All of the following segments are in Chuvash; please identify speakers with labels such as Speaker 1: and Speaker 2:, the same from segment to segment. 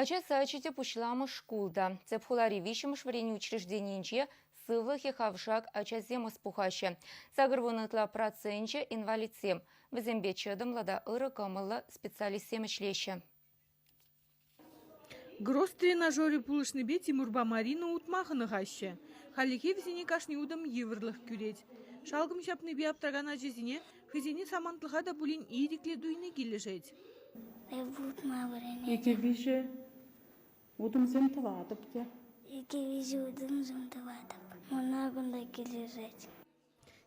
Speaker 1: Ача сачӗ те пуҫламӑш шкул та. Тӗп хулари виҫҫӗмӗш вӗренӳ учрежденийӗнче сывлӑхӗ хавшак ачасем ӑс пухаҫҫӗ. 80 ытла проценчӗ инвалидсем. Вӗсемпе чӑтӑмлӑ та ырӑ кӑмӑллӑ специалистсем ӗҫлеҫҫӗ.
Speaker 2: Гросс тренажерӗ пулӑшнипе Тимурпа Марина утма хӑнӑхаҫҫӗ. Хальлӗхе вӗсене кашни утӑм йывӑрлӑх кӳрет. Шалкӑм ҫапнипе аптӑракан ачасене хӑйсене самантлӑха та пулин ирӗклӗ туйни килӗшет.
Speaker 3: Эп утма вӗренетӗп.
Speaker 4: Икӗ-виҫӗ утӑмсем тӑватӑп те.
Speaker 3: Икӗ-виҫӗ утӑмсем тӑватӑп. Мана кунта килӗшет.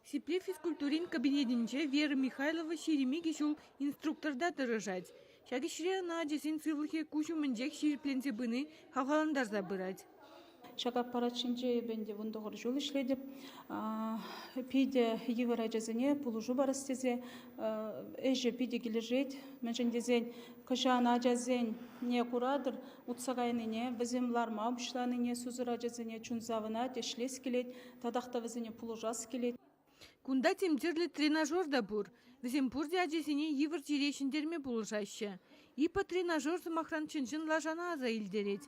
Speaker 2: Сиплев физкультурин кабинетӗнче Вера Михайлова 22 ҫул инструкторта тӑрӑшать. Ҫак ӗҫре ӑна ачасен сывлӑхӗ куҫ умӗнчех ҫирӗпленсе пыни хавхалантарса пырать.
Speaker 4: Ҫак аппарат ҫинче эпӗ ӗнтӗ 19 ҫул ӗҫлетӗп. Питӗ йывӑр ачасене пулӑшу парас тесе ӗҫӗ питӗ килӗшет. Мӗншӗн тесен кӑҫан ачасене куратӑр, утса кайнине, вӗсем ларма пуҫланине сусӑр ачасене чун савӑнать, ӗҫлес килет, татах та вӗсене пулӑшас килет.
Speaker 2: Кунта тем тӗрлӗ тренажер та пур. Вӗсем пурте ачасене йывӑр чире ҫӗнтерме пулӑшаҫҫӗ. Иппотренажер, сӑмахран, чӑн-чӑн лашана аса илтерет.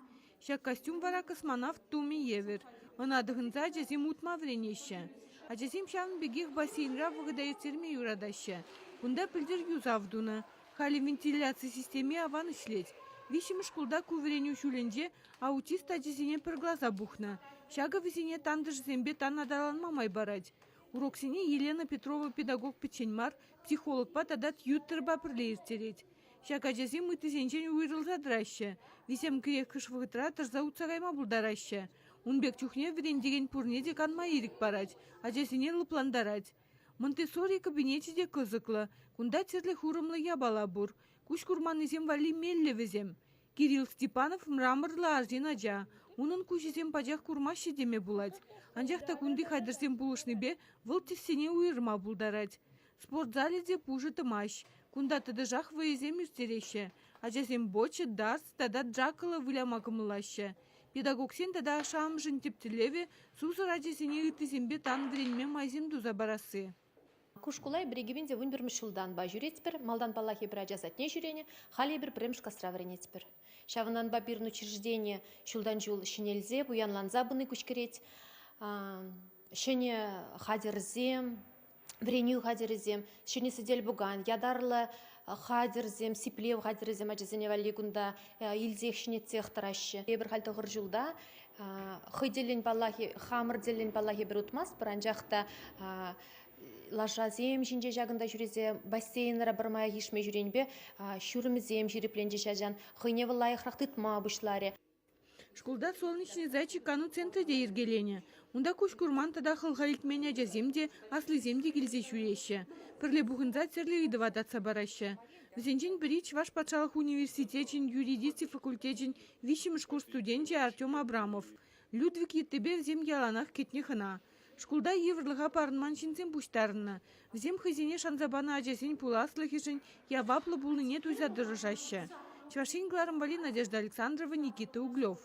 Speaker 2: Ҫак костюм вара космонавт тумӗ евӗр. Ӑна тӑхӑнса ачасем утма вӗренеҫҫӗ. Ачасем ҫавӑн пекех бассейнра вӑхӑта ирттерме юратаҫҫӗ. Кунта пӗлтӗр юсав тунӑ. Халӗ вентиляци системи аван ӗҫлет. Виҫҫӗмӗш шкулта ку вӗренӳ ҫулӗнче аутист ачисене пӗр класа пухнӑ. Ҫакӑ вӗсене тантӑшӗсемпе тан аталанма май парать. Уроксене Елена Петрова педагог пӗччен мар, психологпа тата тьюторпа пӗрле ирттерет. Ҫак ачасем ыттисенчен уйрӑлса тӑраҫҫӗ. Вӗсем кирек хӑш вӑхӑтра тӑрса утса кайма пултараҫҫӗ. Ун пек чухне вӗрентекен пурне те канма ирӗк парать, ачасене лӑплантарать. Монтессори кабинечӗ те кӑсӑклӑ. Кунта тӗрлӗ хурӑмлӑ япала пур. Куҫ курманнисем валли меллӗ вӗсем. Кирилл Степанов мраморлӑ арҫын ача. Унӑн куҫӗсем пачах курмаҫҫӗ теме пулать. Анчах та кунти хатӗрсем пулӑшнипе вӑл тӗссене уйӑрма пултарать. Спорт залӗ те пушӑ тӑмасть. Кунта тӑтӑшах вӑйӑсем ирттереҫҫӗ. Ачасем бочча, дартс тата джакколо выляма кӑмӑллаҫҫӗ. Педагогсен тата ашшӗ-амӑшӗн тӗп тӗллевӗ – сусӑр ачасене ыттисемпе тан вӗренме майсем туса парасси.
Speaker 5: Ку шкула эпир 2011 ҫултанпа ҫӳретпӗр. Малтан, паллах, эпир ача садне ҫӳренӗ, халӗ эпир пӗрремӗш класра вӗренетпӗр. Ҫавӑнтанпа пирӗн учреждени ҫултан-ҫул ҫӗнелсе, пуянланса пыни куҫкӗрет. Ҫӗнӗ хатӗрсем, вӗренӳ хатӗрӗсем, ҫӗнӗ сӗтел-пукан, ятарлӑ хатӗрсем, сиплев хатӗрӗсем ачасене валли кунта илсех ҫӗнетсех тӑраҫҫӗ. Эпир халь тӑхӑр ҫулта хӑй тӗллӗн паллах, хамӑр тӗллӗн паллах эпир утмастпӑр, анчах та лашасем ҫинче ҫакӑнта ҫӳресе бассейнра пӗрмаях ишме ҫӳренипе ҫурӑмӗсем ҫирӗпленчӗҫ ачан, хӑйне вӑл лайӑхрах тытма пуҫларӗ.
Speaker 2: Шкулта «Солнечный зайчик» кану центрӗ те йӗркеленӗ. Унта куҫ курман тата хӑлха илтмен ачасем те, аслисем те килсе ҫӳреҫҫӗ. Пӗрле пухӑнса тӗрлӗ ыйтӑва татса параҫҫӗ. Вӗсенчен пӗри Чӑваш патшалӑх университечӗн юридици факультечӗн виҫҫӗмӗш курс студенчӗ Артем Абрамов. Людвиг йыттипе вӗсем яланах кӗтнӗ хӑна. Шкулта йывӑрлӑха парӑнман ҫынсем пуҫтарӑннӑ. Вӗсем хӑйсене шанса панӑ ачасен пуласлӑхӗшӗн яваплӑ пулнине туйса тӑрӑшаҫҫӗ. Чӑваш Ен кӑларӑм валли Надежда Александрова, Никита Углев.